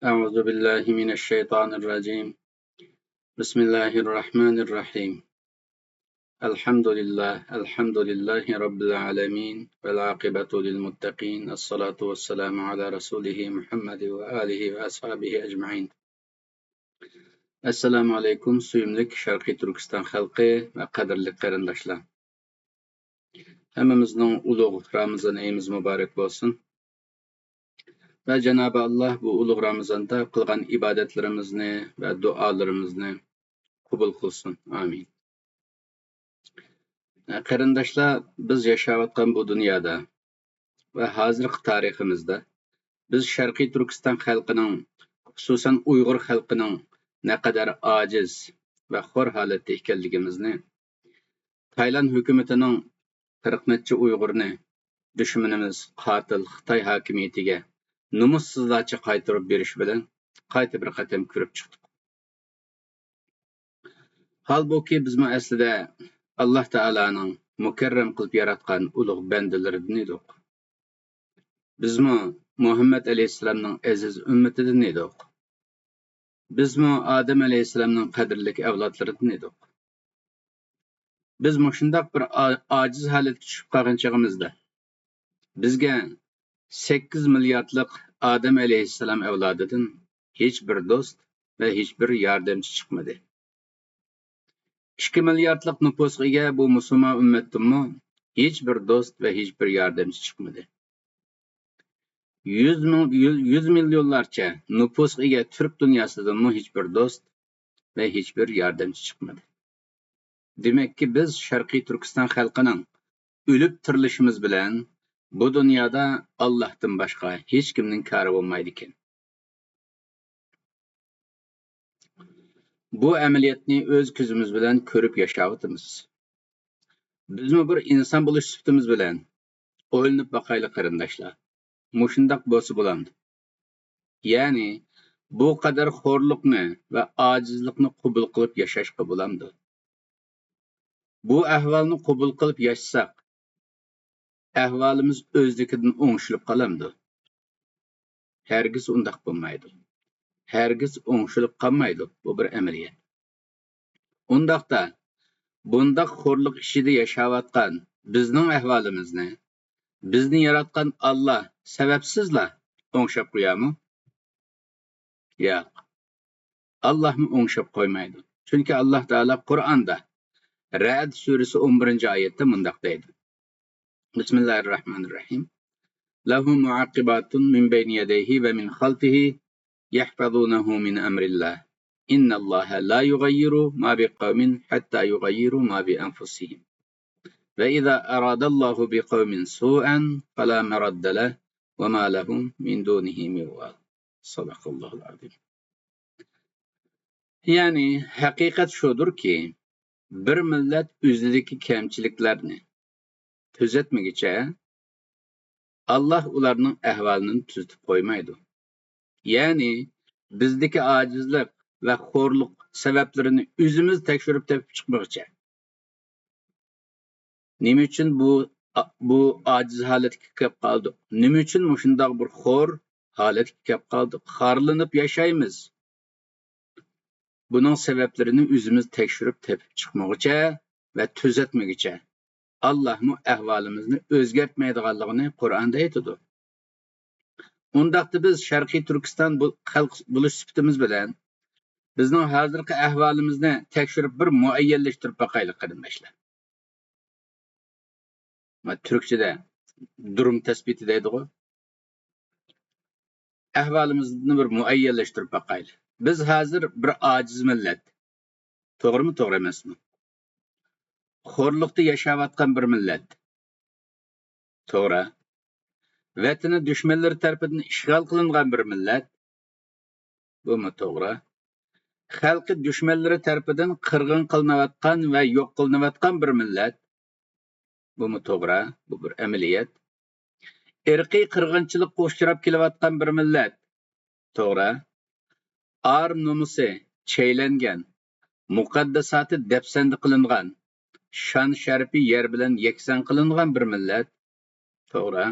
أعوذ بالله من الشيطان الرجيم. بسم الله الرحمن الرحيم. الحمد لله، الحمد لله رب العالمين، والعاقبة للمتقين، الصلاة والسلام على رسوله محمد وآله وأصحابه أجمعين. Assalomu alaykum, suyumlik Sharqiy Turkiston xalqi va qadrli qarindoshlar. Hammamizning ulug' Ramazon oyimiz muborak bo'lsin. Va Cenab-ı Allah bu ulug' Ramazonda qilgan ibodatlarimizni va duolarimizni qabul qilsin. Amin. Qarindoshlar, biz yashayotgan bu dunyoda va hozirgi tariximizda biz Sharqiy Turkiston xalqining, xususan Uyg'ur xalqining naqadar ojiz va xo'r holatda ekanligimizni Tayland hukumatining 40 necha Uyg'urni dushmanimiz qotil Xitoy hokimiyatiga nomussizlarcha qaytarib berish bilan qayta bir qatam ko'rib chiqdik. Holbuki bizmi aslida Alloh taoloning mukarram qilib yaratgan ulug' bandalaridan edik. Bizmi Muhammad alayhissalomning aziz ummatidan edik. Bizmi Odam alayhissalomning qadrli avlodlaridan edik. Biz mushundaq bir ojiz holatga tushib qolgan chog'imizda bizga 8 milliardlik Odam alayhissalom avlodidan hech bir do'st va hech bir yordamchi chiqmadi. 2 milliardlik nupusga ega bu musulmon ummatdanmi hech bir do'st va hech bir yordamchi chiqmadi. 100 millionlarcha nupusga ega turk dunyosidanmi hech bir do'st va hech bir yordamchi chiqmadi. Demakki, biz Sharqiy Turkiston xalqining o'lib tirilishimiz bilan bu dunyoda Allohdan boshqa hech kimning kori bo'lmaydi ekan. Bu amaliyotni o'z ko'zimiz bilan ko'rib yashayotimiz. Bizmi bir inson bo'lish sifatimiz bilan o'ylanib boqaylik qarindoshlar. Mushundaq bo'lsa bo'lamdi. Ya'ni bu qadar xo'rliqni va ojizlikni qabul qilib yashashga bo'lamdi. Bu ahvolni qabul qilib yashasak, ahvolimiz o'zlikidan o'ngishilib qolamdi. Hargiz undaq bo'lmaydi. Hargiz o'ngishilib qolmaydi. Bu bir amaliyot. Undaqda bundaq xo'rliq ichida yashayotgan bizning ahvolimizni bizni yaratgan Alloh sababsizla o'ngshab qo'yami? Yo'q. Allohmi o'ngshab qo'ymaydi. Chunki Alloh taolo Qur'onda Ra'd surasi 11-oyatda mundaq deydi. Bismillahirrahmanirrahim. Lahu muaqibatun min bayni yadayhi va min khalfihi yahfazunahu min amrillah. Innalloha la yughayyiru ma biqawmin hatta yughayyiru ma bi anfusihim. Va iza aradallohu biqawmin su'an fala maradda lahu va ma lahum min dunihi min wal. Sadaqallohul azim. Ya'ni haqiqat shudirki, bir millat o'zidagi kamchiliklarni tuzatmagicha Alloh ularning ahvolini tuzatib qo'ymaydi. Ya'ni bizdagi ojizlik va xo'rliq sabablarini o'zimiz tekshirib topib chiqmoqcha. Nima uchun bu ojiz holatga kelib qoldik? Nima uchun shundoq bir xo'r holatga kelib qoldik? Xorlanib yashaymiz. Buning sabablarini o'zimiz tekshirib topib chiqmoqcha va tuzatmagicha Allohmu ahvolimizni o'zgartmaydiganligini Qur'onda aytadi. Undaqda biz Sharqiy Turkiston xalq bo'lish sifatimiz bilan bizning hozirgi ahvolimizni tekshirib bir muayyanlashtirib boqaylik qarindoshlar. Turkchada durum tasbiti deydi-ku. Ahvolimizni bir muayyanlashtirib boqaylik. Biz hozir bir ojiz millat. To'g'rimi, to'g'ri emasmi? Xo'rliqda yashayotgan bir millat. To'g'ri. Vatani dushmanlar tarafidan ishg'ol qilingan bir millat. Bumi to'g'ri? Xalqi dushmanlari tarafidan qirg'in qilinayotgan va yo'q qilinayotgan bir millat. Bumi to'g'ri? Bu bir amaliyot. Irqiy qirg'inchilikqa uchrab kelayotgan bir millat. To'g'ri. Ar nomusi cheylangan, muqaddasoti dafsanda qilingan, shon sharafi yer bilan yakson qilingan bir millat. To'g'ri.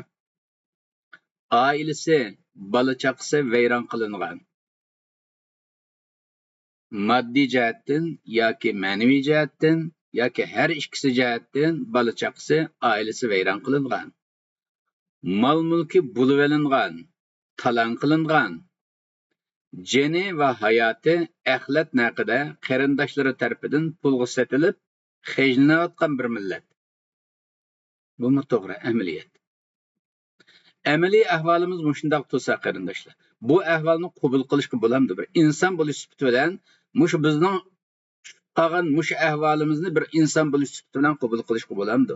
Oilasi, bola chaqasi vayron qilingan, Moddiy jihatdan yoki ma'naviy jihatdan yoki har ikkisi jihatdan bola chaqasi, oilasi vayron qilingan, mol mulki bo'lib olingan, talon qilingan, jini va hayoti axlat naqida qarindoshlari tarafidan pulga sotilib xijlanayotgan bir millat. Bumi to'g'ri amaliyot? Amaliy ahvolimiz mushundoq tursa, qarindoshlar, bu ahvolni qabul qilishga bo'lamdi? Bir inson bo'lish sifati bilan mushu bizning qolgan mushu ahvolimizni bir inson bo'lish sifati bilan qabul qilishga bo'lamdi?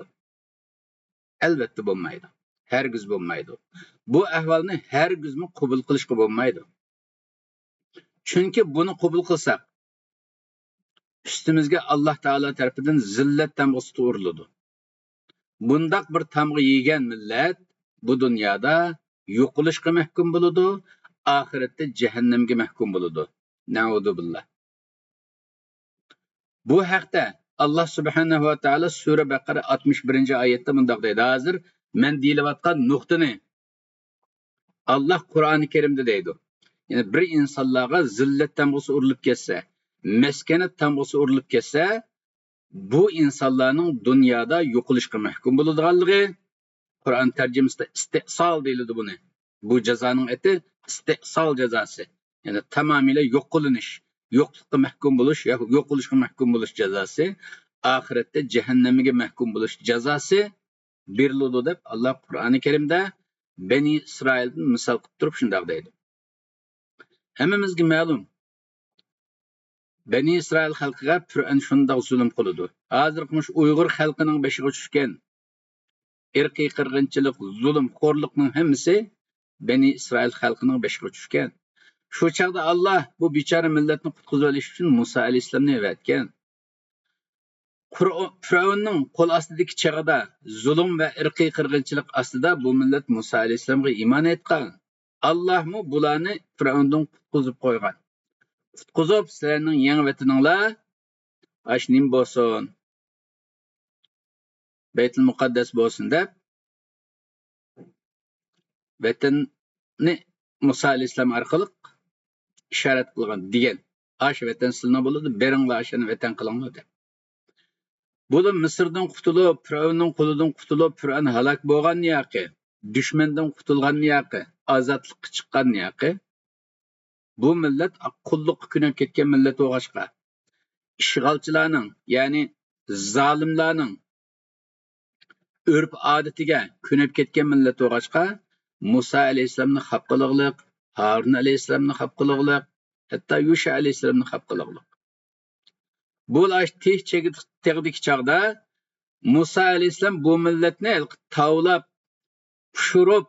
Albatta bo'lmaydi, hargiz bo'lmaydi. Bu ahvolni hargizmi qabul qilishga bo'lmaydi, chunki buni qabul qilsak, ustimizga Alloh taolo tarafidan zillat tamg'isi uriladi. Bundaq bir tamg'a yegan millat bu dunyoda yo'qolishga mahkum bo'ladi, oxiratda jahannamga mahkum bo'ladi. Naudu billah. Bu haqda Alloh subhanahu va taolo sura Baqara 61-oyatda mundoq deydi. Hozir men deyilayotgan nuqtani Alloh Qur'oni Karimda deydi. Ya'ni bir insonlarga zillat tamg'isi urilib ketsa, maskanat tamg'isi urilib ketsa, bu insonlarning dunyoda yo'qolishga mahkum bo'ladiganligi. Qur'on tarjimasida istisol deyiladi buni. Bu jazoning ati istisol jazosi, ya'ni tamomila yo'q qilinish, yo'qlikqa mahkum bo'lish yoki yo'q qilishga mahkum bo'lish jazosi, oxiratda jahannamga mahkum bo'lish jazosi beriladi deb Alloh Qur'oni Karimda Bani Isroildan misol qilib turib shundoq deydi. Hammamizga ma'lum, Bani Isroil xalqiga Fir'avn shundoq zulm qiladi. Hozir Uyg'ur xalqining boshiga tushgan irqiy qirg'inchilik, zulm, xo'rliqning hammasi Bani Isroil xalqining boshiga tushgan. Shu chog'da Alloh bu bechora millatni qutqizib olish uchun Musa alayhissalomni avatgan. Firavunning qo'l ostidagi chog'ida, zulm va irqiy qirg'inchilik ostida bu millat Musa alayhissalomga iymon etgan. Allohmu bularni Firavundan qutqizib qo'ygan. Qutqizib, sizlarning yangi vataninglar ash nim bo'lsin, Baytul Muqaddas bo'lsin deb vatanni Musa alayhissalom orqali ishorat qilgan degan. Ash vatan sizlarning bo'ladi, beringlar, ashani vatan qilinglar deb. Bular Misrdan qutulib, Firavunning qo'lidan qutulib, Firavun halok bo'lgan yoqi, dushmandan qutulgan yoqi, ozodlikqa chiqqan yoqi, bu millat qulluqqa ko'nib ketgan millat bo'lg'achqa, ishg'olchilarning, ya'ni zolimlarning urf odatiga ko'nib ketgan millat bo'lg'achqa, Musa alayhissalomni xap qilig'liq, Harun alayhissalomni xap qilig'liq, hatto Yusha alayhissalomni xap qilig'liq. Bu teh tegdiki chog'da Musa alayhissalom bu millatni tavlab, pushurib,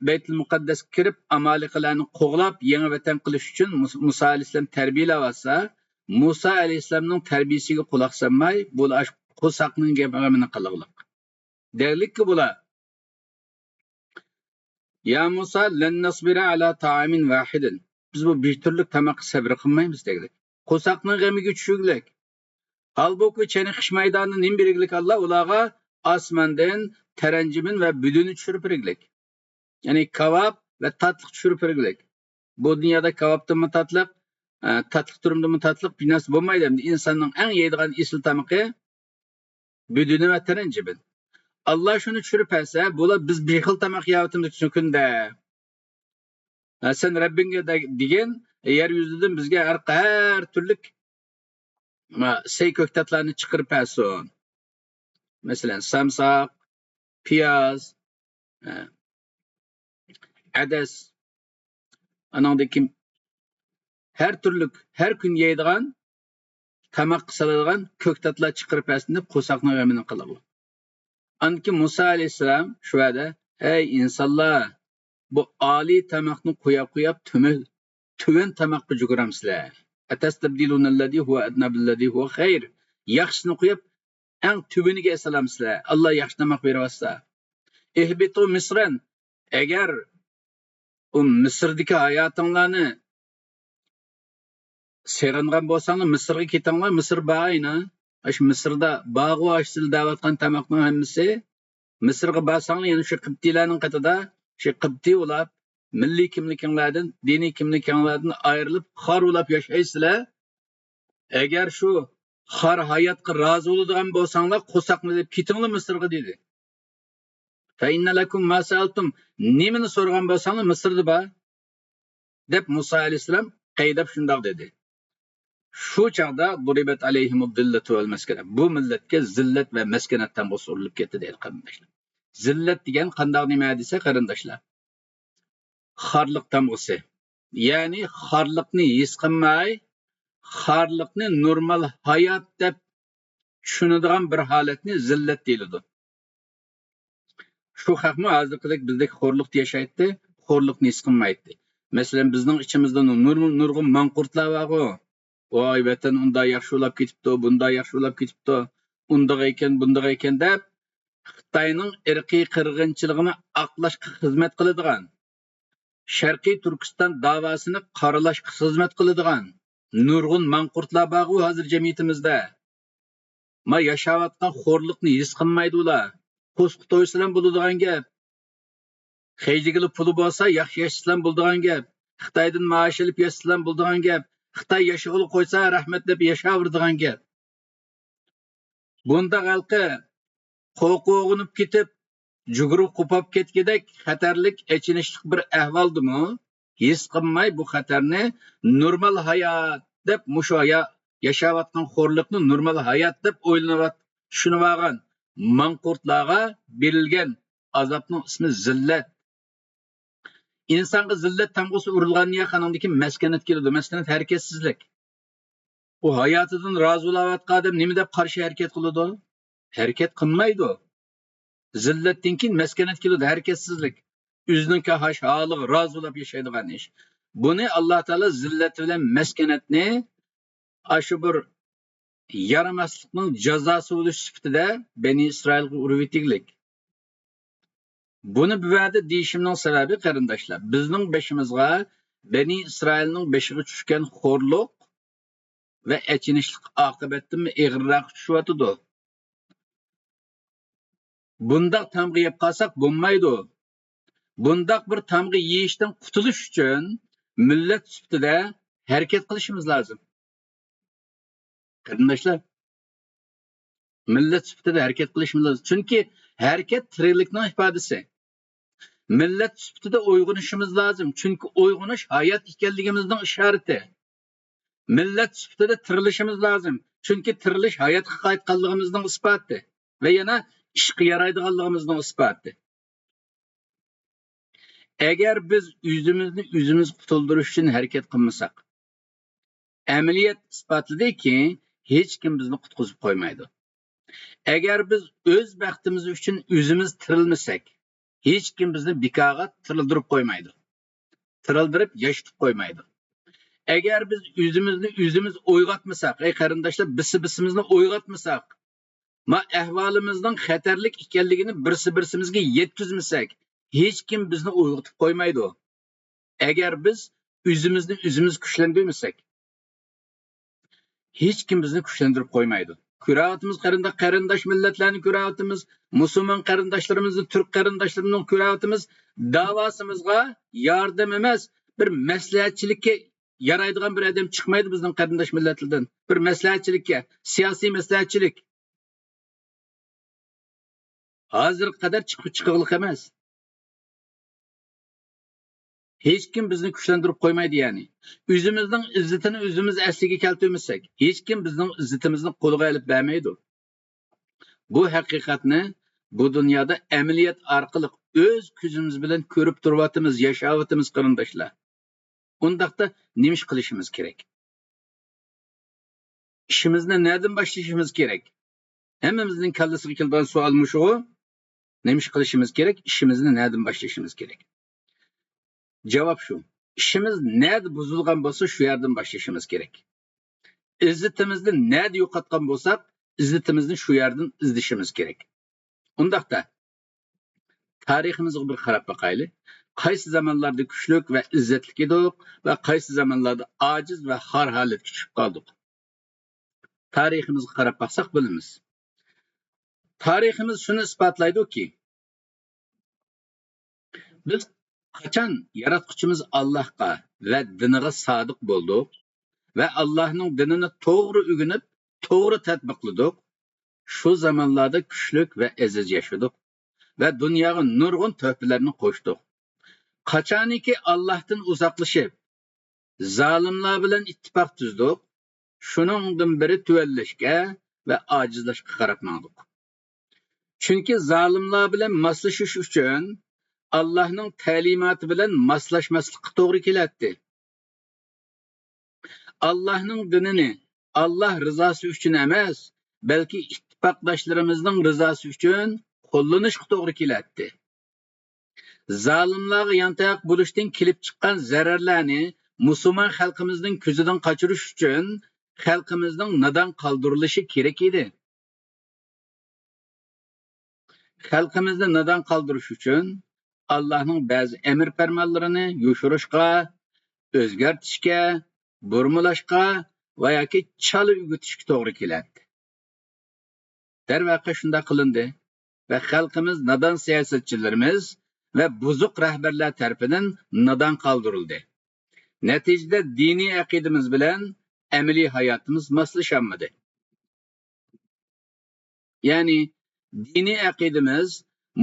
Baytul Muqaddasga kirib, amaliqlarni qo'g'lab, yangi vatan qilish uchun Musa alayhissalom tarbiyalayotsa, Musa alayhissalomning tarbiyasiga quloq solmay, bu qo'saqning gapini qilig'liq. Deylikki bular: Ya Musa, lan nasbira ala ta'amin vahidin. Biz bu bir turlik tomoqqa sabr qilmaymiz dedik. Qo'saqning g'amiga tushuglik. Halbuki chani qish maydonini nim beriglik Alloh ularga osmondan taranjimin va buduni tushirib beriglik. Ya'ni kavob va tatliq tushirib beriglik. Bu dunyoda kavobdimi tatliq, tatliq turumdimi tatliq bir narsa bo'lmaydi. Endi insonning eng yeydigan esil tomoqi buduni va taranjimin. Alloh shuni tushirib bersa, bular biz bir xil tomoq yeyotimiz shu kunda. Sen Rabbingga degan, yer yuzidan bizga har turlik sey ko'ktatlarni chiqarib bersin. Masalan, samsoq, piyoz, adas, anandaki har turlik, har kun yeydigan, tomoq soladigan ko'ktatlar chiqarib bersin deb qo'saqning g'amini qiladi. Anki Musa alayhissalom shu yerda: "Ey insonlar, bu oliy tomoqni qo'yab-qo'yab tuvan tomoqqa juguramsizlar. Atastabdiluna allazi huwa adna billazi huwa khayr." Yaxshisini qo'yib, eng tuviniga esalamsizlar. Alloh yaxshi tomoq beryapsa. Ihbitu misran. Agar u Misrdagi hayotinglarni seg'ingan bo'lsanglar, Misrga ketinglar, Misr bayna. Shu Misrda bog'u ashsil deyotgan tomoqning hammasi Misrga borsanglar, yana shu qibtiylarning qatida, shu qibtiy ular Milliy kimlikinglardan, diniy kimlikinglardan ayrilib, xor bo'lib yashaysizlar. Agar shu xor hayotga rozi bo'ladigan bo'lsanglar, qo'saqni deb ketinglar Misrga dedi. Fa inna lakum ma sa'altum, nimani so'ragan bo'lsanglar Misrda bor deb Musa alayhissalom qaydab shundoq dedi. Shu chaqda duribat alayhimud zillatu val maskana. Bu millatga zillat va maskanat tamg'asi urilib ketdi deydi qarindoshlar. Zillat degan qandoq nima desa qarindoshlar, xorliq tamg'asi. Ya'ni xorliqni his qilmay, xorliqni normal hayot deb tushunadigan bir holatni zillat deyiladi. Shu haqmi hozirgidek bizdek xo'rliqda yashaydi, xo'rliqni his qilmaydi. Masalan, bizning ichimizda nurg'un manqurtlar bor-ku. Voy, vatan unda yaxshi bo'lib ketibdi, bunda yaxshi bo'lib ketibdi, undoq ekan, bundoq ekan deb Xitoyning irqiy qirg'inchiligini oqlashga xizmat qiladigan, Sharqiy Turkiston davosini qoralashga xizmat qiladigan nurg'un manqurtlar bor-ku hozir jamiyatimizda. Ma yashayotgan xo'rliqni his qilmaydi ular. Qo'sqi to'ysalam bo'ladigan gap. Xeyjigili puli bo'lsa, yaxshi yashasam bo'ladigan gap. Xitoydan maosh olib yashasam bo'ladigan gap. Xitoy yashag'ili qo'ysa, rahmat deb yashayveradigan gap. Bunda xalqi qo'rqug'inib ketib, jugurib qo'pab ketgidek xatarlik, achinishli bir ahvoldimi? His qilmay bu xatarni normal hayot deb mushu yashayotgan xo'rliqni normal hayot deb o'ylanib tushunib olgan manqurtlarga berilgan azobning ismi zillat. Insonga zillat tamg'asi urilgandan keyin maskanat keladi. Maskanat harakatsizlik. U hayotidan rozi bo'layotgan odam nima deb qarshi harakat qiladi? Harakat qilmaydi. Zillatdan keyin maskanat keladi, harakatsizlik. O'zining hash holiga rozi bo'lib yashaydigan ish. Buni Alloh taolo zillat bilan maskanatni shu bir yaramaslikning jazosi bo'lish sifatida Bani Isroilga urib etiglik. Buni bu yerda deyishimning sababi qarindoshlar, bizning beshimizga Bani Isroilning beshiga tushgan xo'rliq va achinishlik oqibatimi og'irroq tushyotidi. Bundaq tamg'i yeb qolsak bo'lmaydi. Bundaq bir tamg'i yeyishdan qutulish uchun millat sifatida harakat qilishimiz lozim. Qarindoshlar, millat sifatida harakat qilishimiz lozim. Chunki harakat tiriklikning ifodasi. Millat sifatida uyg'onishimiz lozim. Chunki uyg'onish hayot ekanligimizning ishorati. Millat sifatida tirilishimiz lozim. Chunki tirilish hayotga qaytganligimizning isboti va yana ishga yaraydiganligimizning isboti. Agar biz o'zimizni o'zimiz qutuldirish uchun harakat qilmasak, amaliyat isbotladiki, hech kim bizni qutqizib qo'ymaydi. Agar biz o'z baxtimiz uchun o'zimiz tirilmasak, hech kim bizni bekorga tirildirib qo'ymaydi. Tirildirib yashatib qo'ymaydi. Agar biz o'zimizni o'zimiz uyg'otmasak, ey qarindoshlar, bisi-bisimizni uyg'otmasak, ma ahvolimizning xatarlik ekanligini birsi-birsimizga yetkazmasak, hech kim bizni uyg'otib qo'ymaydi. Agar biz o'zimizni o'zimiz kuchlantirmasak, hech kim bizni kuchlantirib qo'ymaydi. Ko'ryapmiz qarindosh qarindosh millatlarni ko'ryapmiz, musulmon qarindoshlarimizni, turk qarindoshlarimizni ko'ryapmiz. Davosimizga yordam emas, bir maslahatchilikka yaraydigan bir odam chiqmaydi bizning qarindosh millatlardan. Bir maslahatchilikka, siyosiy maslahatchilik hozirga qadar chiqib chiqig'liq emas. Hech kim bizni kuchlantirib qo'ymaydi ya'ni. O'zimizning izzatini o'zimiz asliga keltirmasak, hech kim bizning izzatimizni qo'lga olib bermaydi. Bu haqiqatni bu dunyoda amaliyat orqali o'z ko'zimiz bilan ko'rib turyapmiz, yashayapmiz qarindoshlar. Undaqda nima ish qilishimiz kerak? Ishimizni nerdan boshlashimiz kerak? Hammamizning kallasiga kelgan savol mushu. Nima ish qilishimiz kerak? Ishimizni nerdan boshlashimiz kerak? Javob shu. Ishimiz nerda buzilgan bo'lsa, shu yerdan boshlashimiz kerak. Izzatimizni nerda yo'qotgan bo'lsak, izzatimizni shu yerdan izlashimiz kerak. Undaqda tariximizga bir qarab boqaylik. Qaysi zamonlarda kuchlik va izzatli edik va qaysi zamonlarda ojiz va xor holatga tushib qoldik. Tariximizga qarab boqsak bilamiz. Tariximiz shuni isbotlaydiki, biz Qachon yaratquchimiz Allohga va diniga sodiq bo'ldik va Allohning dinini to'g'ri o'rganib, to'g'ri tatbiqladik, shu zamonlarda kuchlik va aziz yashadik va dunyoga nurg'un tuhfalarni qo'shdik. Qachoniki Allohdan uzoqlashib, zolimlar bilan ittifoq tuzdik, shuningdan beri tuvanlashga va ojizlashga qarab mangdik. Chunki zolimlar bilan moslashish uchun Allohning ta'limoti bilan moslashmaslikqa to'g'ri keladi. Allohning dinini Alloh rizosi uchun emas, balki ittifoqdoshlarimizning rizosi uchun qo'llanishga to'g'ri keladi. Zolimlarga yantayoq bo'lishdan kelib chiqqan zararlarni musulmon xalqimizning ko'zidan qochirish uchun xalqimizning nodon qoldirilishi kerak edi. Xalqimizni nodon qoldirish uchun Allohning ba'zi amr farmonlarini yoshirishga, o'zgartishga, burmilashga va yoki chala o'gitishga to'g'ri keladi. Darvoqe shunday qilindi va xalqimiz nodon siyosatchilarimiz va buzuq rahbarlar tarafidan nodon qoldirildi. Natijada diniy aqidamiz bilan amaliy hayotimiz moslasholmadi. Ya'ni diniy aqidamiz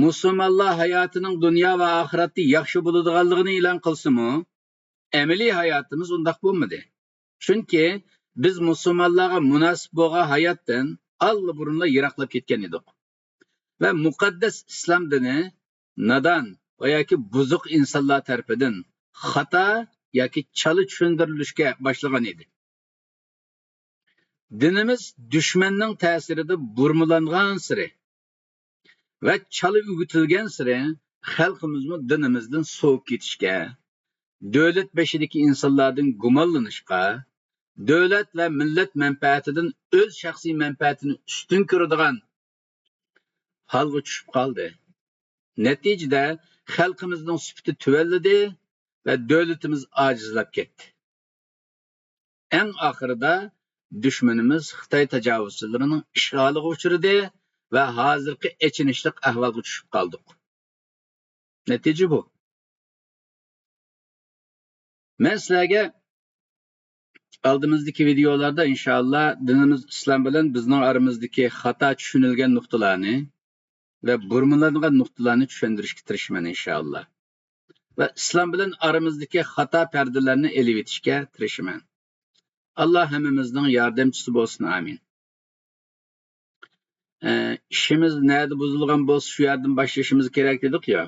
musulmonlar hayotining dunyo va oxiratda yaxshi bo'ladiganligini e'lon qilsa-mu, amaliy hayotimiz undaq bo'lmadi. Chunki biz musulmonlarga munosib bo'lgan hayotdan allaburunla yiroqlab ketgan edik. Va muqaddas islom dini nodon va yoki buzuq insonlar tarafidan xato yoki chala tushuntirilishga boshlagan edi. Dinimiz dushmanning ta'sirida burmalangan siri va chala o'gitilgan siri xalqimizmi dinimizdan sovib ketishga, davlat beshidagi insonlardan gumonlanishga, davlat va millat manfaatidan o'z shaxsiy manfaatini ustun ko'radigan holga tushib qoldi. Natijada xalqimizning sifati tuvalladi va davlatimiz ojizlab ketdi. Eng oxirida dushmanimiz Xitoy tajovuzchilarining ishg'oliga uchradi va hozirgi achinishli ahvolga tushib qoldik. Natija bu. Men sizlarga oldimizdagi videolarda inshaalloh dinimiz islom bilan bizning oramizdagi xato tushunilgan nuqtalarni va burmalangan nuqtalarni tushuntirishga tirishaman inshaalloh. Va islom bilan oramizdagi xato pardalarni elib etishga tirishaman. Alloh hammamizning yordamchisi bo'lsin, amin. İşimiz nerede bozulgan bo'lsa shu yerdan boshlashimiz kerak dedik ya.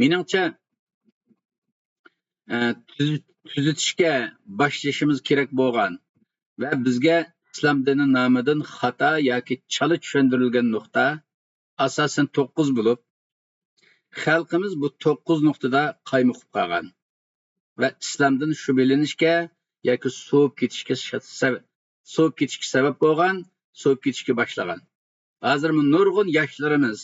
Meningcha tuzatishga boshlashimiz kerak bo'lgan va bizga islom dini nomidan xato yoki chala tushuntirilgan nuqta asosan 9 bo'lib, xalqimiz bu 9 nuqtada qaymoqib qolgan va islomdan shubhalanishga yoki sovib ketishga sabab bo'lgan, sovib ketishga boshlagan. Hozir nurg'un yoshlarimiz,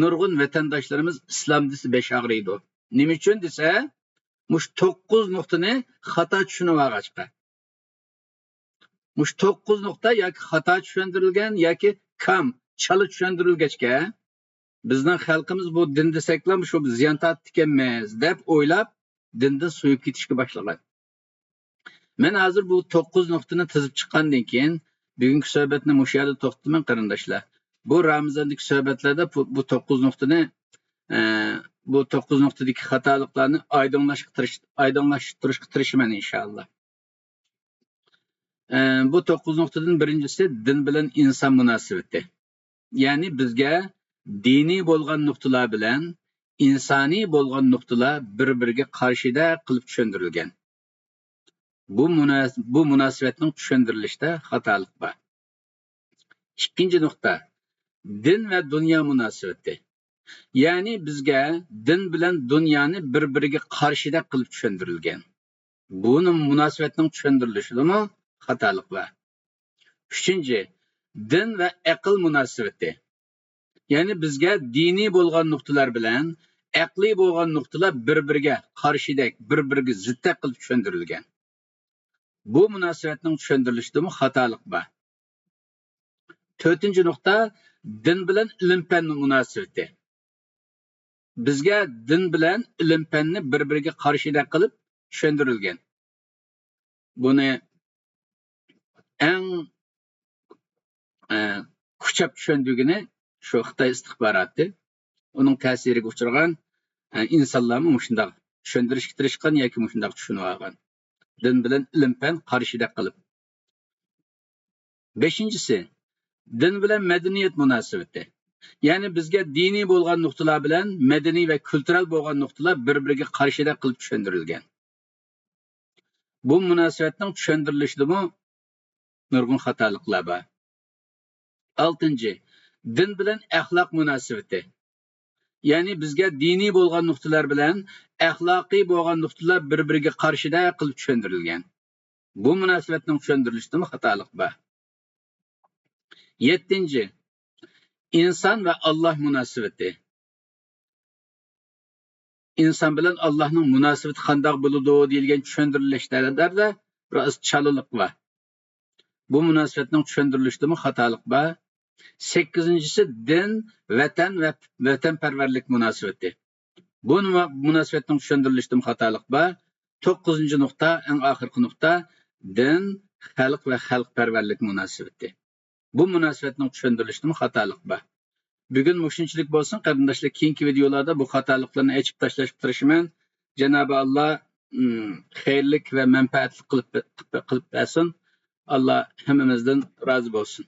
nurg'un vatandoshlarimiz islom desa besh og'riydi. Nima uchun desa, mush 9 nuqtani xato tushunib olg'achqa. Mush 9 nuqta yoki xato tushuntirilgan yoki kam chala tushuntirilgachga bizning xalqimiz bu din desaklam shu ziyon tortdi ekanmiz deb o'ylab dindan suyib ketishga boshlagan. Men hozir bu 9 nuqtani tizib chiqqandan keyin bugungi suhbatni mushu yerda to'xtataman qarindoshlar. Bu Ramazondagi suhbatlarda bu 9 nuqtani bu 9 nuqtadagi xatoliklarni oydinlashtirishga tirishaman inshaalloh. Bu 9 nuqtadan birinchisi din bilan inson munosabati. Ya'ni bizga diniy bo'lgan nuqtalar bilan insoniy bo'lgan nuqtalar bir-biriga qarshida qilib tushuntirilgan. Bu munosabatning tushuntirilishida xatolik bor. Ikkinchi nuqta din va dunyo munosabati. Ya'ni bizga din bilan dunyoni bir-biriga qarshida qilib tushuntirilgan. Buni munosabatning tushuntirilishidami xatolik bor. Uchinchi, din va aql munosabati. Ya'ni bizga diniy bo'lgan nuqtalar bilan aqliy bo'lgan nuqtalar bir-biriga qarshidek, bir-biriga ziddaq qilib tushuntirilgan. Bu munosabatning tushuntirilishidami xatolik bor. To'rtinchi nuqta din bilan ilm fan munosabati. Bizga din bilan ilm fanni bir biriga qarshida qilib tushundirilgan. Buni eng kuchab tushundigini shu Xitoy istixboroti, uning ta'siriga uchragan insonlarmi shundoq tushuntirishga tirishgan yoki shundoq tushunib olgan. Din bilan ilm fan qarshida qilib. Beshinchisi, din bilan madaniyat munosabati. Ya'ni bizga diniy bo'lgan nuqtalar bilan madaniy va kultural bo'lgan nuqtalar bir-biriga qarshida qilib tushundirilgan. Bu munosabatning tushuntirilishidami nurg'un xatoliklar bor. Oltinchi, din bilan axloq munosabati. Ya'ni bizga diniy bo'lgan nuqtalar bilan axloqiy bo'lgan nuqtalar bir-biriga qarshida qilib tushundirilgan. Bu munosabatning tushuntirilishidami xatolik bor. Yettinchi, inson va Alloh munosabati. Inson bilan Allohning munosabati qandoq bo'ladi deyilgan tushuntirilishlarda biroz chaliliq bor. Bu munosabatning tushuntirilishidami xatolik bor. Sakkizinchisi, din, vatan va vatanparvarlik munosabati. Bu munosabatning tushuntirilishida xatolik bor. To'qqizinchi nuqta, eng oxirgi nuqta, din, xalq va xalqparvarlik munosabati. Bu munosabatning tushuntirilishida xatolik bor. Bugun mushunchalik bo'lsin, qarindoshlar, keyingi videolarda bu xatoliklarni ochib tashlashga tirishaman. Janobi Alloh xayrlik va manfaatli qilib bersin. Alloh hammamizdan rozi bo'lsin.